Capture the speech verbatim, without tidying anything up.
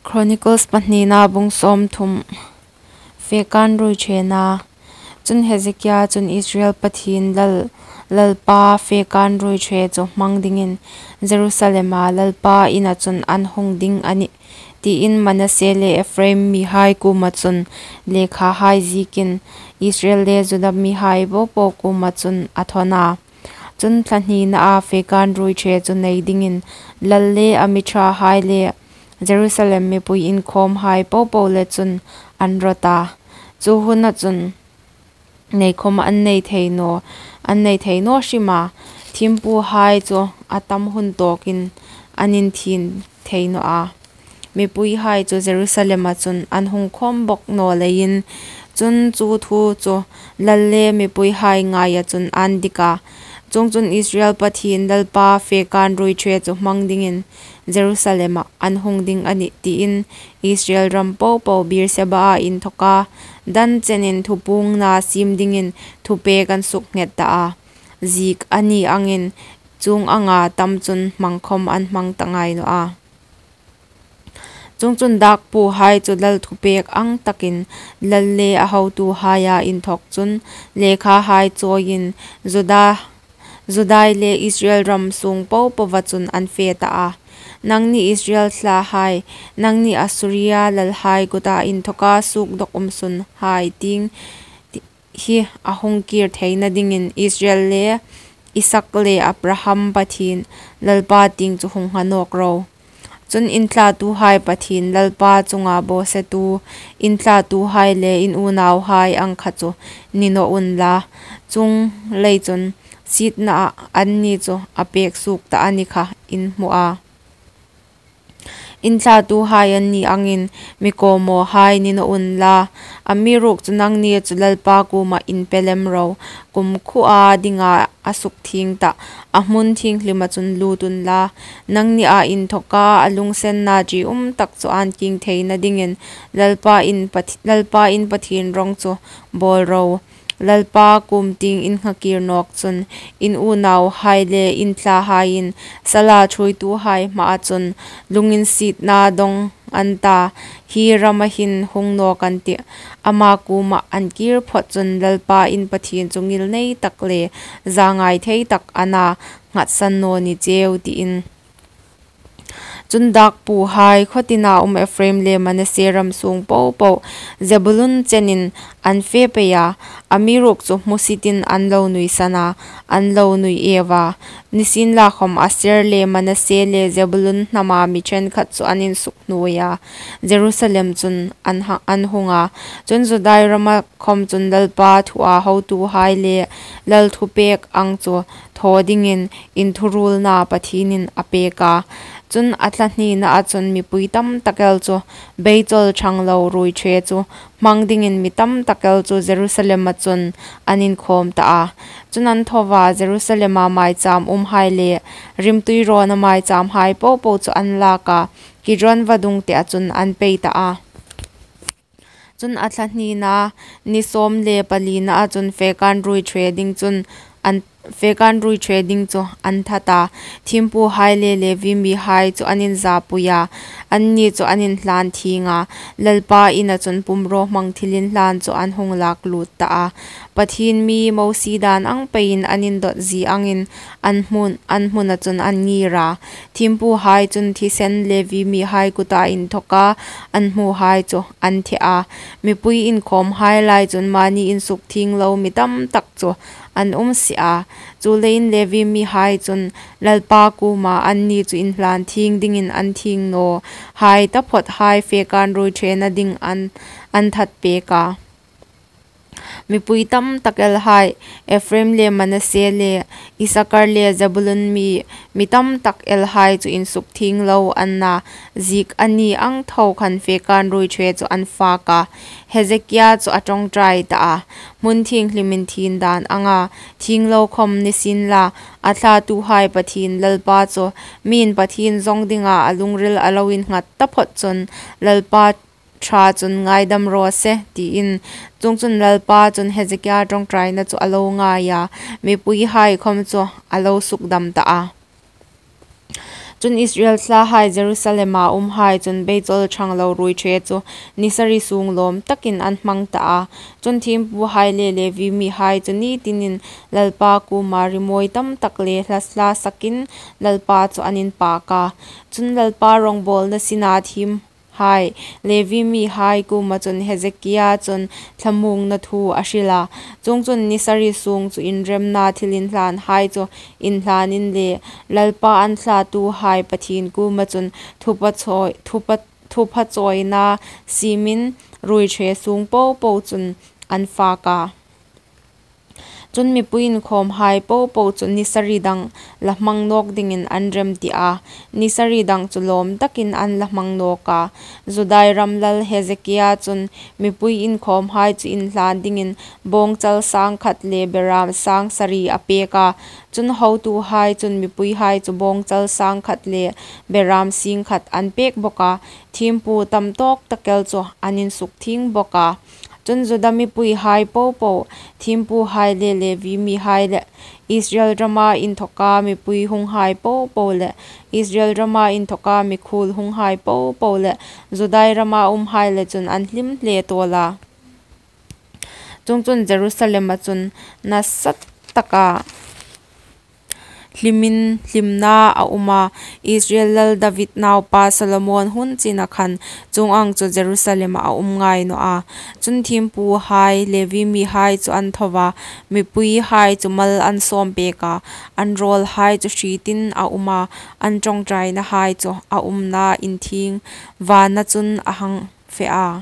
Chronicles pahnina bung sawmthum. Fekan ruoiṭhena. Chun Hezekia chun Israel Pathien Lal, Lalpa fekan ruoiṭhe chu hmang dingin Jerusalema Lalpa ina chun an hung ding a nih, tiin Manasse le Ephraim mihai kuoma chun lekhahai zikin Israel le Juda mihai popo kuoma chun a thawn a. Chun thla hnina a fekan ruoiṭhe chu nei dingin lal le a mi ṭhahai le Jerusalem mipui inkhawmhai popo le chun an rawt a. Chu huna chun nei khawm an nei thei naw, an nei thei naw hrim a. Thiempuhai chu a tam hun tawkin an inthin thei naw a. Mipuihai chu Jerusalema chun an hung khawm bawk naw leiin, chun chu thu chu lal le mipuihai ngaia chun an dik a. Chuongchun Israel Pathien Lalpa fekan ruoiṭhe chu hmang dingin Jerusalema an hung ding a nih, tiin Israel ram popo Beerseba-a inthoka Dan chenin thupuongna siem dingin thupek an suk nghet ta a. Ziek a ni angin chuong anga tam chun hmang khawm an hmang ta ngai naw a. Chuongchun dakpuhai chu lal thupek ang takin lal le a hotuhaia inthok chun lekhahai chawiin Juda, Judai le Israel ram sung popova chun an fe ta a. Nangni Israel thlahai, nangni Assuria lalhai kuta inthoka suk dawk um sunhai tieng hi a hung kir theina dingin Israel le Isak le Abraham Pathien Lalpa tieng chu hung ngha nawk ro. Chun in thlatuhai Pathien Lalpa chunga bawsetu, in thlatuhai le in unauhai ang kha chu ni naw unla, chuong lei chun sietna anni chu a pek suok ta a ni kha in hmu a. In thlatuhai an ni angin mi kawmawhai ni naw unla, amiruokchu nangni chu Lalpa kuoma inpe lem ro, kumkhuoa dinga a sukthieng ta, a hmun thienghlima chun lut unla, nangnia inthoka a lunginsenna ṭium tak chu ân kieng theina dingin Lalpa in Path-, Lalpa in Pathien rawng chu bawl ro. Lalpa kuom tieng in ngha kir nawk chun, in unauhai le in thlahaiin sala ṭhuoituhai hmaa chun lunginsietna dawng an ta, hi rama hin hung nawk an tih. Ama kuoma an kir phawt chun Lalpa in Pathien chu ngilnei tak le zangai thei tak a na, nghatsan naw ni cheu, tiin. Chun dakpuhai khaw tina um Ephraim le Manasse ram sung popo Zebulun chenin an fe pei a, amiruokchu hmusietin an lo nuisan a, an lo nuieu a. Nisienlakhawm Aser le Manasse le Zebulun hnama mi ṭhenkhat chu an insuknuoi a, Jerusalem chun an ha-, an hung a. Chun Judai rama khawm chun Lalpa thua hotuhai le lal thupek ang chu thaw dingin inthuruolna Pathienin a pek a. Chun a thla hnina a chun mipui tam tak el chu beichawl ṭhang lo ruoiṭhe chu hmang dingin mi tam tak el chu Jerusalema chun an inkhawm ta a. Chun an tho a, Jerusalema maicham umhai le rimtui rawna maichamhai popo chu an lak a, Kidron vadung tea chun an pei ta a. Chun a thla hnina, ni sawm le palina a chun fekan ruoiṭhe ding chun an, fekan ruoiṭhe ding chu an that a. Thiempuhai le Levi mihai chu an inzapui a, anni chu an inhlanthieng a. Lalpa ina chun pumrawhmang thilinhlan chu an hung lak lut ta a. Pathien mi Mosie dan ang peiin an indawt zie angin an hmun, an hmuna chun an ngir a. Thiempuhai chun thisen Levi mihai kuta inthoka an hmuhai chu an the a. Mipui inkhawmhai lai chun mani insukthieng lo mi tam tak chu an um si a. Chuleiin Levi mihai chun Lalpa kuoma anni chu inhlanthieng dingin an thiengnawhai taphawthai fekan ruoiṭhena ding an, an that pek a. Mipui tam tak elhai, Ephraim le Manasse le Isakar le Zebulun mi, mi tam tak elhai chu insukthieng lo an na, ziek a ni ang tho khan fekan ruoiṭhe chu an fak a. Hezekia chu a ṭawngṭai ta a, hmun thienghlim inthin dan anga thieng lo khawm ni sienla, a thlatuhai Pathien Lalpa chu miin Pathien zawng dinga a lungril a lo innghat taphawt chun Lalpa ṭha chun ngaidam raw se, tiin. Chuongchun Lalpa chun Hezekia ṭawngṭaina chu a lo ngai a, mipuihai khawm chu a lo sukdam ta a. Chun Israel thlahai, Jerusalema umhai chun beichawl ṭhang lo ruoiṭhe chu ni sari sûng lâwm takin an hmang ta a. Chun thiempuhai le Levi mihai chu ni tinin Lalpa kuoma rimawi tamtak le hla, hla sakin Lalpa chu an inpâk a. Chun Lalpa rawngbâwlna sina thiemhai Levi mihai kuoma chun Hezekia chun thlamuongna thu a hril a. Chuongchun ni sari sûng chu inremna thilinhlânhai chu inhlân inla, Lalpa an thlatuhai Pathien kuoma chun thupha chawi-, thupha, thupha chawina siemin ruoiṭhe sûng po po chun an fâk a. Chun mipui inkhâwmhai po po chu ni sari dang la hmang nâwk dingin an remti a, ni sari dang chu lâwm takin an la hmang nâwk a. Judai ram lal Hezekia chun mipui inkhâwmhai chu inhlân dingin bâwngchal sâng khat le berâm sâng sari a pêk a. Chun hotuhai chun mipuihai chu bâwngchal sâng khat le berâm sîng khat an pêk bawk a, thiempu tam tâwk tak el chu an insukthieng bawk a. Chun Juda mipuihai po po, thiempuhai le Levi mihai le, Israel rama inthawka mipui hunghai po po le, Israel rama inthawka mikhuol hunghai po po le, Judai rama umhai le chun an hlim hle tâwl a. Chuongchun Jerusalema chun nasa taka hlimin hlimna a um a, Israel lal David naupa Solomon hun china khan chuong ang chu Jerusalema a um ngai naw a. Chun thiempuhai Levi mihai chu an tho a, mipuihai chu mal an sâwm pêk a, an râwlhai chu hrietin a um a, an ṭawngṭainahai chu a umna inthieng vâna chun a hang fe a.